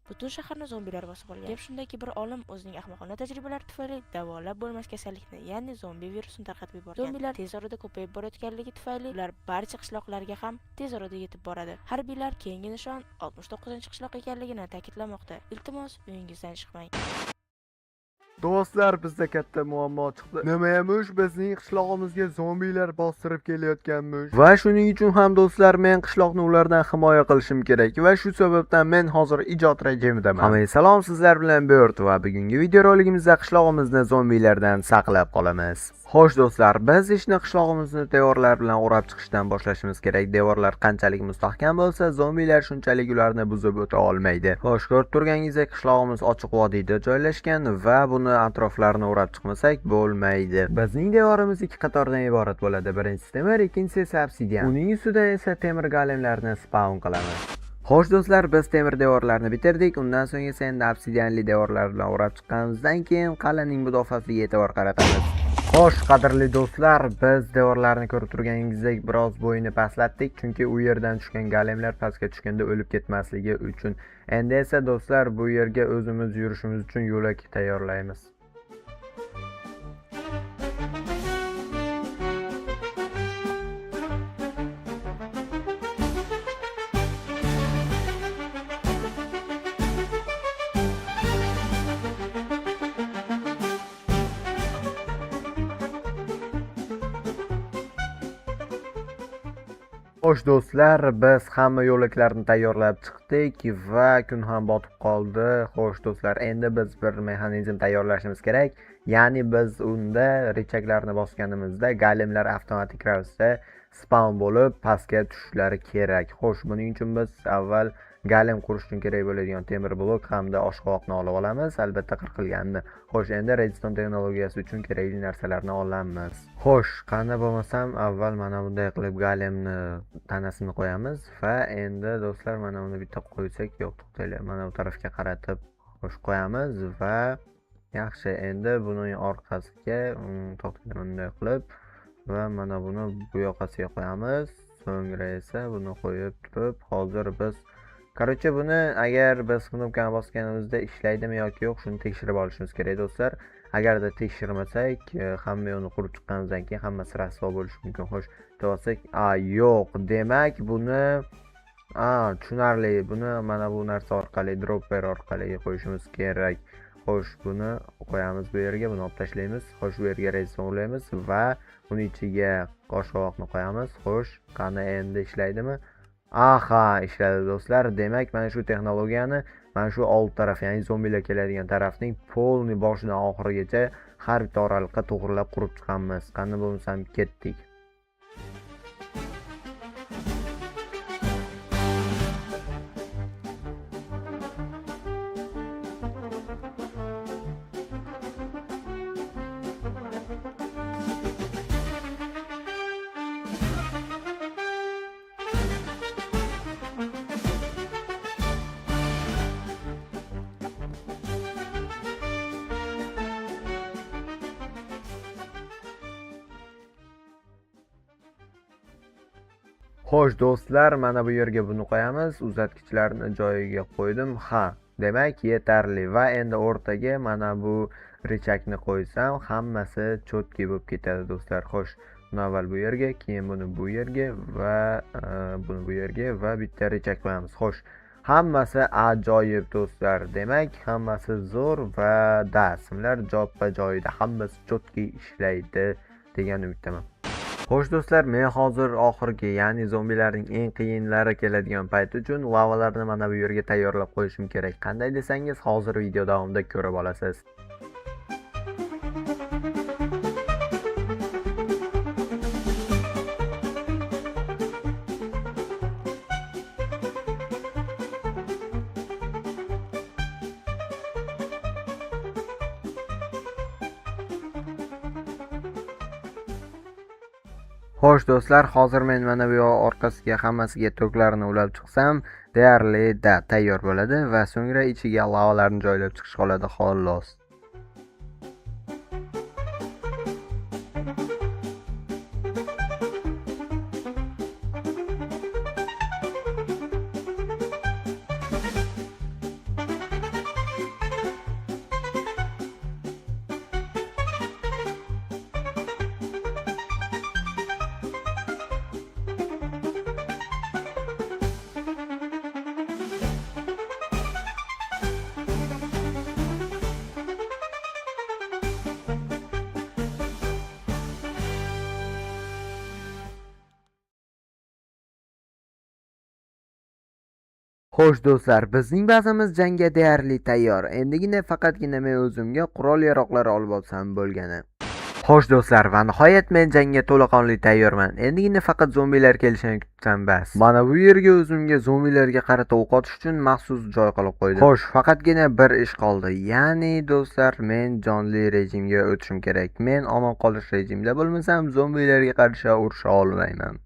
Butun shaharni zombilar bosib olgan. Gap shundaki, bir olim o'zining ahmoqona tajribalari tufayli davolab bo'lmas kasallikni, ya'ni zombi virusini tarqatib yuborgan. Zombilar tez orada ko'payib borayotganligi tufayli ular barcha qishloqlarga ham tez orada yetib boradi. Harbiylar keyingi nishon 69-qishloq ekanligini ta'kidlamoqda. Iltimos, uyingizdan chiqmang. Do'stlar, bizda katta muammo chiqdi. Nimayamish, bizning qishlog'imizga zombilar bostirib kelayotganmish. Va shuning uchun ham do'stlar, men qishloqni ulardan himoya qilishim kerak va shu sababdan men hozir ijod rejimidaman. Hammaga salom, sizlar bilan Bert va bugungi videoroligimizda qishlog'imizni zombilardan saqlab qolamiz. Xo'sh do'stlar, biz ishni qishlog'imizni devorlar bilan o'rab chiqishdan boshlashimiz kerak. Devorlar qanchalik mustahkam bo'lsa, zombilar shunchalik ularni buzib o'ta olmaydi. Xo'sh, ko'rib turganingizdek, qishlog'imiz ochiq vodiyda joylashgan va buni atroflarini o'rab chiqmasak bo'lmaydi. Bizning devorimiz ikki qatordan iborat bo'ladi. Birinchisi temir, ikkinchisi esa obsidian. Uning ustidan esa temir golemlarni spawn qilamiz. Xo'sh do'stlar, biz temir devorlarni bitirdik. Undan so'ng esa endi obsidianli devorlar bilan o'rab chiqqanimizdan keyin qal'aning mudofaasiga e'tibor qaratamiz. Xo'sh, qadrli do'stlar, biz devorlarni ko'rib turganingizdek biroz bo'yini pastlatdik, chunki u yerdan tushgan golemlar pastga tushganda o'lib ketmasligi uchun. Endi esa do'stlar, bu yerga o'zimiz yurishimiz uchun yo'lak tayyorlaymiz. Xo'sh do'stlar, biz hamma yo'laklarni tayyorlab chiqdik va kun ham botib qoldi. Xo'sh do'stlar, endi biz bir mexanizm tayyorlashimiz kerak. Ya'ni biz unda richaklarni bosganimizda golemlar avtomatik ravishda spawn bo'lib pastga tushishlari kerak. Xo'sh, buning uchun biz avval golem qurish uchun kerak bo'ladigan temir blok hamda oshqovoqni olib olamiz, albatta qirqilganini. Xo'sh, endi redstone texnologiyasi uchun kerakli narsalarni olamiz. Xo'sh, qanday bo'lmasam avval mana bunday qilib golemni tanasini qo'yamiz va endi do'stlar mana buni bitta qo'ysak, yo'q, to'xtanglar, mana bu tarafga qaratib xo'sh qo'yamiz va yaxshi, endi buning orqasiga to'xtanglar, bunday qilib va mana buni bu yoqasiga qo'yamiz. So'ngra esa buni qo'yib turib, hozir biz Короче, buni agar biz knopkani bosganimizda ishlaydimi yoki yo'q, shuni tekshirib olishimiz kerak do'stlar. Agarda tekshirmasak, hamma yo'lni qurib chiqqanimizdan keyin hammasi rasvo bo'lishi mumkin. Xo'sh, bossak, a yo'q, demak buni tushunarli, buni mana bu narsa orqali, dropper orqali qo'yishimiz kerak. Xo'sh, buni qo'yamiz bu yerga, buni olib tashlaymiz. Xo'sh, bu yerga redstone ulaymiz va uni ichiga qoshqovoqni qo'yamiz. Xo'sh, qani endi ishlaydimi? Aha, ishladi do'stlar. Demak, mana shu texnologiyani mana shu old taraf, ya'ni zombilar keladigan tarafning polni boshidan oxirigacha har bitta oraliqqa to'g'rilab qurib chiqamiz. Qani bo'lmasam ketdik. Xo'sh do'stlar, mana bu yerga buni qo'yamiz. Uzatgichlarni joyiga qo'ydim. Ha, demak yetarli va endi o'rtaga mana bu richakni qo'ysam, hammasi cho'tki bo'lib ketadi do'stlar. Xo'sh, buni avval bu yerga, keyin buni bu yerga va buni bu yerga va bitta richak qo'yamiz. Xo'sh, hammasi ajoyib do'stlar. Demak, hammasi zo'r va da simlar joppa joyida, hammasi cho'tki ishlaydi degan umiddaman. Xo'sh do'stlar, men hozir oxirgi, ya'ni zombilarning eng qiyinlari keladigan payt uchun lavalarni mana bu yerga tayyorlab qo'yishim kerak. Qanday desangiz, hozir video davomida ko'rib olasiz. Xo'sh do'stlar, hozir men mana bu yoq orqasiga hammasiga toklarni ulab chiqsam, deyarli da tayyor bo'ladi va so'ngra ichiga lavalarni joylab chiqish qoladi xolos. Xo'sh do'stlar, bizning bazamiz jangga deyarli tayyor. Endigina faqatgina men o'zimga qurol-yaroqlar olib olsam bo'lgani. Xo'sh do'stlar, va nihoyat men jangga to'laqonli tayyorman. Endigina faqat zombilar kelishini kutsam bas. Mana bu yerga o'zimga zombilarga qarata o'q otish uchun maxsus joy qilib qo'ydim. Xo'sh, faqatgina bir ish qoldi. Ya'ni do'stlar, men jonli rejimga o'tishim kerak. Men omon qolish rejimida bo'lmasam, zombilarga qarshi urusha olmayman.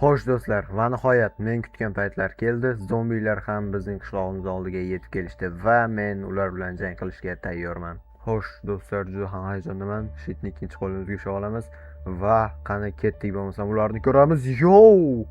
Xo'sh do'stlar, va nihoyat men kutgan paytlar keldi. Zombilar ham bizning qishlog'imiz oldiga yetib kelishdi va men ular bilan jang qilishga tayyorman. Xo'sh do'stlar, juda ham hayajondaman. Shitni ikkinchi qo'limizga ushlab olamiz va qani ketdik, bo'lmasam ularni ko'ramiz. Yo'q!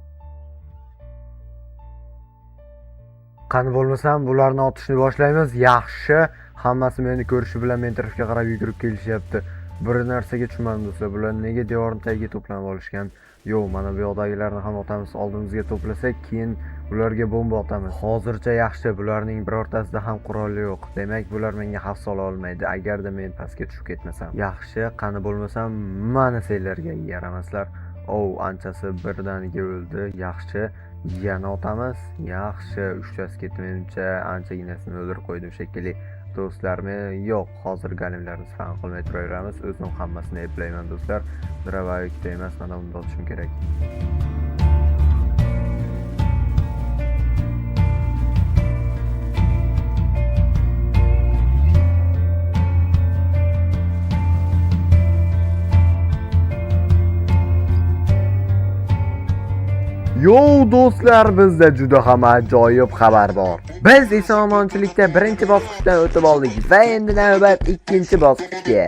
Qani bo'lmasam bularni otishni boshlaymiz. Yaxshi, hammasi meni ko'rishi bilan men tarafga qarab yugurib kelishyapti. Bir narsaga tushunmadim do'stlar, bular nega devorning tagiga to'planib olishgan? Yo'q, mana bu yoqdagilarni ham otamiz, oldimizga to'plasak, keyin ularga bomba otamiz. Hozircha yaxshi, bularning birortasida ham qurol yo'q. Demak, bular menga xavf sola olmaydi, agarda men pastga tushib ketmasam. Yaxshi, qani bo'lmasam mana senlarga yaramaslar. Ov, anchasi birdaniga o'ldi. Yaxshi, yana otamiz. Yaxshi, uchtasi ketdi menimcha, anchaginasini o'ldirib qo'ydim shekilli. Do'stlar, men yo'q, hozir galimlarni sifan qilmay turaveramiz. O'zim hammasini eplayman do'stlar. Dravayikda emas, mana bunda otishim kerak. Yo do'stlar, bizda juda ham ajoyib xabar bor. Biz eson-omonchilikda birinchi bosqichdan o'tib oldik va endi navbat ikkinchi bosqichga.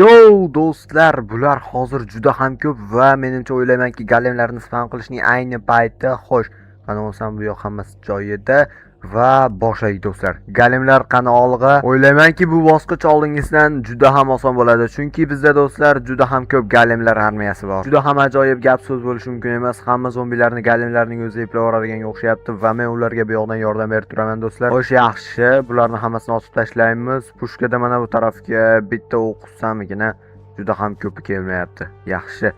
Yo do'stlar, bular hozir juda ham ko'p va menimcha o'ylaymanki galemlarni spam qilishning ayni payti. Xo'sh, qani bo'lsam bu yoq hammasi joyida va boshlaylik do'stlar. Galemlar qani olg'a. O'ylaymanki bu bosqich oldingisidan juda ham oson bo'ladi, chunki bizda do'stlar juda ham ko'p galemlar armiyasi bor. Juda ham ajoyib, gap so'z bo'lishi mumkin emas. Hamma zombilarni galemlarning o'zi eplab yuboradiganga o'xshayapti va men ularga bu yoqdan yordam berib turaman do'stlar. Xo'sh, yaxshi, bularni hammasini otib tashlaymiz. Pushkada mana bu tarafga bitta o'q qussamigina juda ham ko'pi kelmayapti. Yaxshi.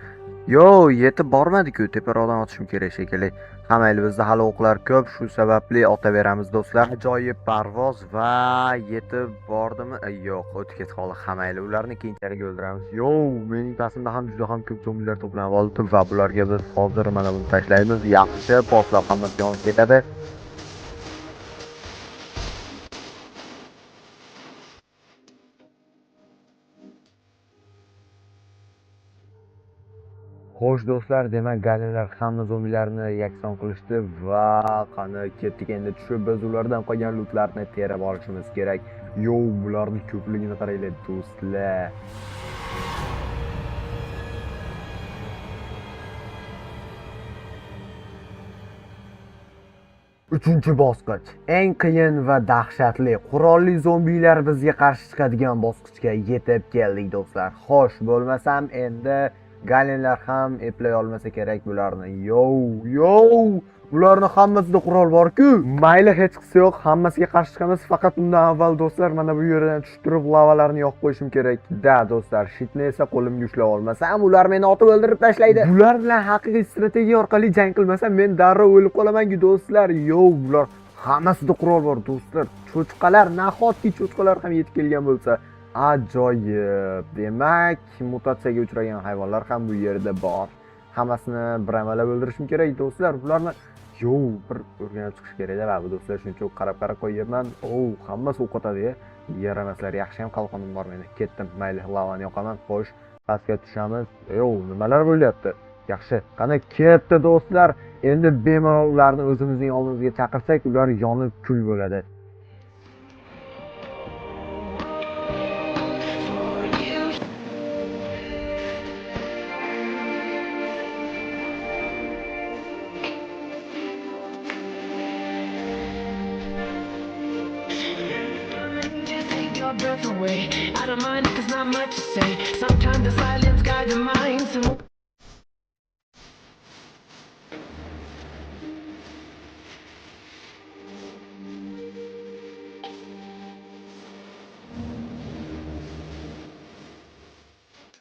Yo, yetib bormadi-ku, teparoqdan otishim kerak shekilli. Ha mayli, bizda hali o'qlar ko'p, shu sababli otaveramiz do'stlar. Ajoyib parvoz va yetib bordimi? Yo'q, o'tib ketib qoldi. Ha mayli, ularni keyinchalik o'ldiramiz. Yo, mening pastimda ham juda ham ko'p zombilar to'planib oldi va bularga biz hozir mana buni tashlaymiz. Yaxshi, portlab hammasi yonib ketadi. Xo'sh do'stlar, demak galemlar hamma zombilarni yakson qilishdi va qani ketdik endi tushib biz ulardan qolgan lootlarni terib olishimiz kerak. Yo, bularning ko'pligini qaranglar do'stlar. Uchinchi bosqich, eng qiyin va dahshatli qurolli zombilar bizga qarshi chiqadigan bosqichga yetib keldik do'stlar. Xo'sh, bo'lmasam endi galemlar ham eplay olmasa kerak bularni. Yo, yo, bularni hammasida qurol bor-ku. Mayli, hech qisi yo'q, hammasiga qarshi chiqamiz. Faqat undan avval do'stlar mana bu yerdan tushib turib lavalarni yoqib qo'yishim kerak. Da do'stlar, shitni esa qo'limga ushlab olmasam, ular meni otib o'ldirib tashlaydi. Bular bilan haqiqiy strategiya orqali jang qilmasam, men darrov o'lib qolaman-ku do'stlar. Yo, bular hammasida qurol bor do'stlar. Cho'chqalar, nahotki cho'chqalar ham yetib kelgan bo'lsa. Ajoyib. Demak, mutatsiyaga uchragan hayvonlar ham bu yerda bor. Hammasini bir amalab o'ldirishim kerak do'stlar. Bularni yo, bir o'rganib chiqish kerak-da, bu do'stlar, shuning uchun qarab-qarab qo'yyapman. O, hammasi o'q otadi-ya. Yaramaslar, yaxshi ham qalqonim bor meni. Ketdim, mayli, lavani yoqaman. Xo'sh, pastga tushamiz. Yo, nimalar bo'lyapti? Yaxshi, qani ketdi do'stlar. Endi bemalol ularni o'zimizning oldimizga chaqirsak, ular yonib kul bo'ladi. way. I don't mind if there's not much to say. Sometimes the silence guides the mind. So